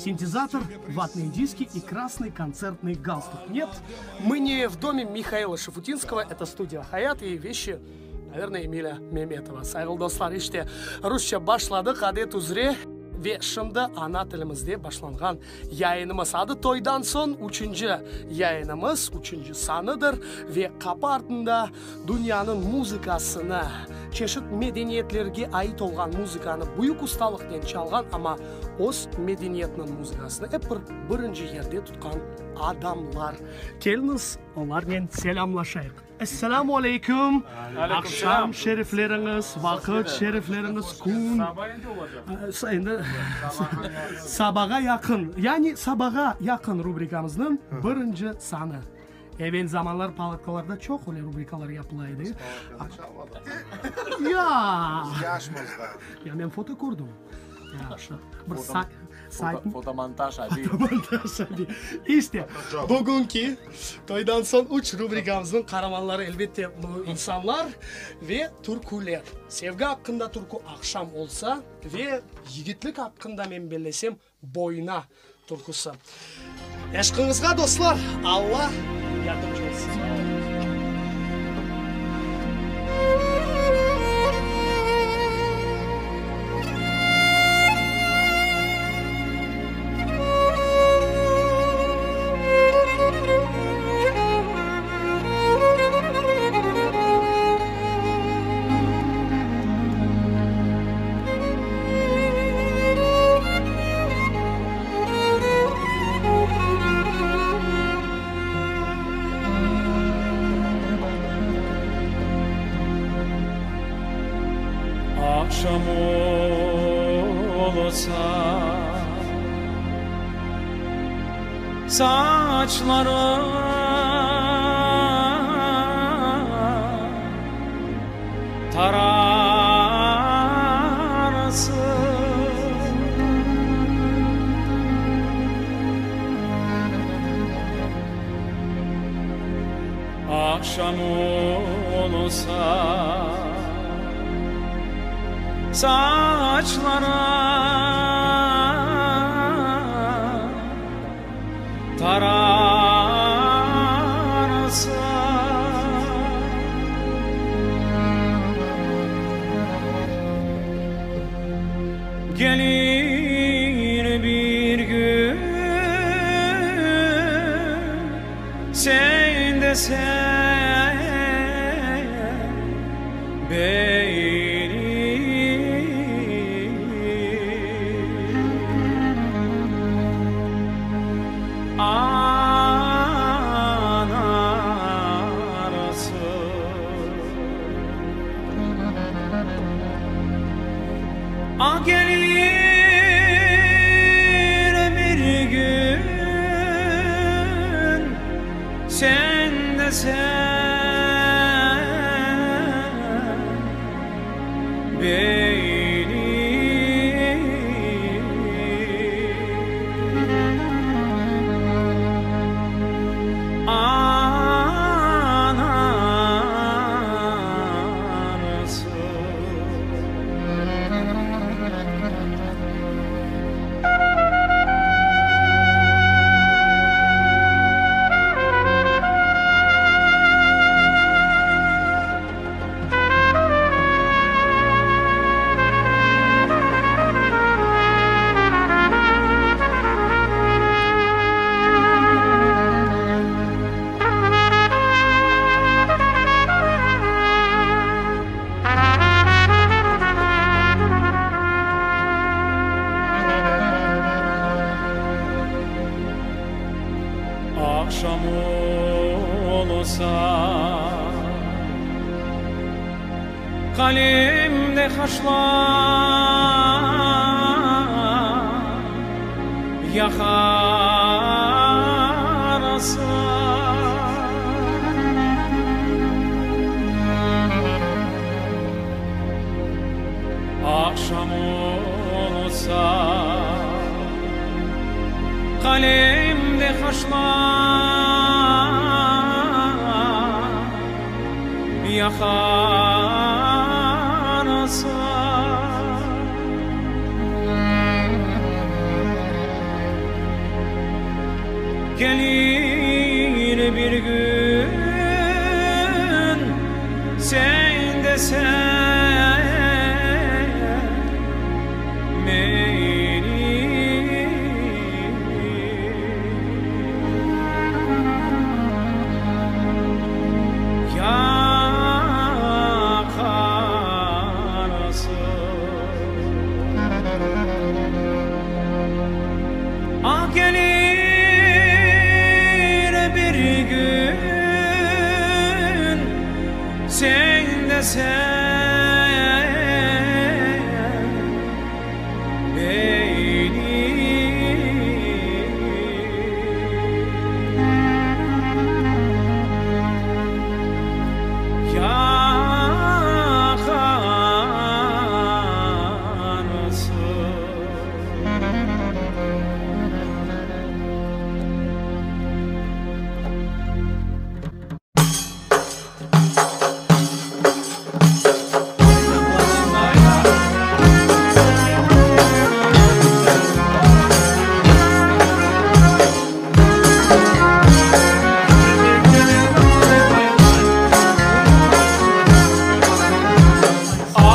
Sintezator, vatные диски и красный концертный галстук. Нет, мы не в доме Михаила Шафутинского, это студия Хаят и вещи, наверное, Эмиля Меметова. Sayğılı dostlar, işte, rusça başladıq, adet üzre, ve şimdi ana tilimizde başlanğan yayınımız. Adı Toydan soñ üçünci yayınımız, üçünci sanıdır ve qapı artında Dünyanıñ muzıkasını, çeşit medeniyetlerge ait olğan muzıkanı büyük ustalıqnen çalğan, amma öz medeniyetiniñ muzıkasını ep bir birinci yerde tutqan adamlar. Keliñiz, olarnen selâmlaşayıq. Esselâmu aleyküm! Aqşam şerifleriñiz, vaqıt şerifleriñiz, kün. Saba endi olacaq. Endi sabağa yaqın, yani sabağa yaqın rubrikamıznıñ birinci sanı. Evel zamanlar palatkalarda çoq öyle rubrikalar yapıla edi. Ya! Yaşmız da. Ya men foto kördim. Yahşı. Bir sayt. Fotomontaj abi. Fotomontaj abi. İşte, bugünki Toydan soñ üç rubrikamıznıñ qaramanları elbette bu insanlar ve türküler. Sevgi aqqında türkü Aqşam olsa ve yigitlik aqqında men bellesem Boyuna türküsi. Eşqıñızğa, dostlar, Alla yardımcı olsun. Aqşam olsa saçlarım Tararsın. Aqşam olsa saçlarım Tararsa. Gelir bir gün sen de sen beni. Ah gelir bir gün sen de sen beni. Aqşam olsa Qalemde qaşlar yaqarsın. Aqşam olsa Qalemde qaşlar yaqarsın. Kelir bir gün sen de sen meni. Yaqarsıñ. Ah, kelir bir gün sen de sen meni. Yaqarsıñ.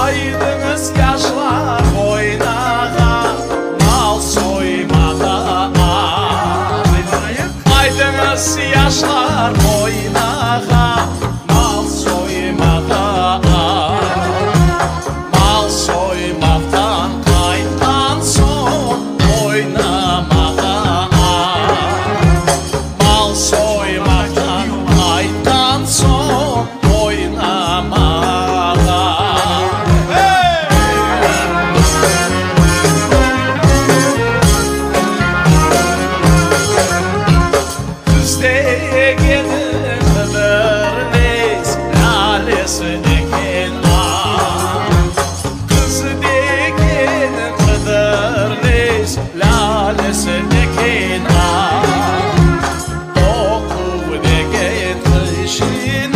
Aydıñız yaşlar oynağa, mal soymağa. Aydıñız yaşlar oynağa, mal soymağa. Mal soymaqtan qaytqan soñ oynamağa. Mal soymaqtan qaytqan soñ oynamağa. Hey! Qız degeniñ Qıdırlez lâlesi eken, ah. Qız degeniñ Qıdırlez lâlesi eken, ah. Oquv degen kişiniñ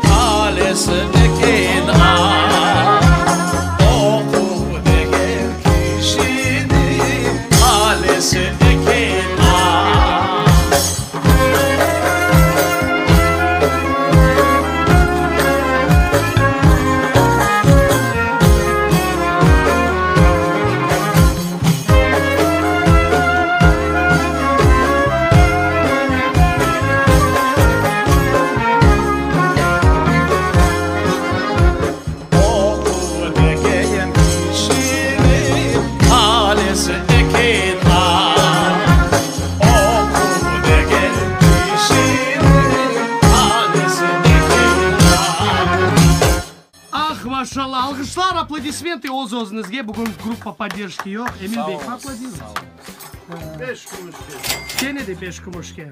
qalesi eken, ah. Oquv degen kişiniñ qalesi eken, ah. Oquv degen kişiniñ qalesi eken, ah. Oquv degen kişiniñ qalesi eken, ah. Ah, maşalla. Alqışlar, аплодисменты öz özüñizge. Bugün группа поддержки yoq. Emil bey, аплодируйте. Beş kümüşke. Kene de beş kümüşke.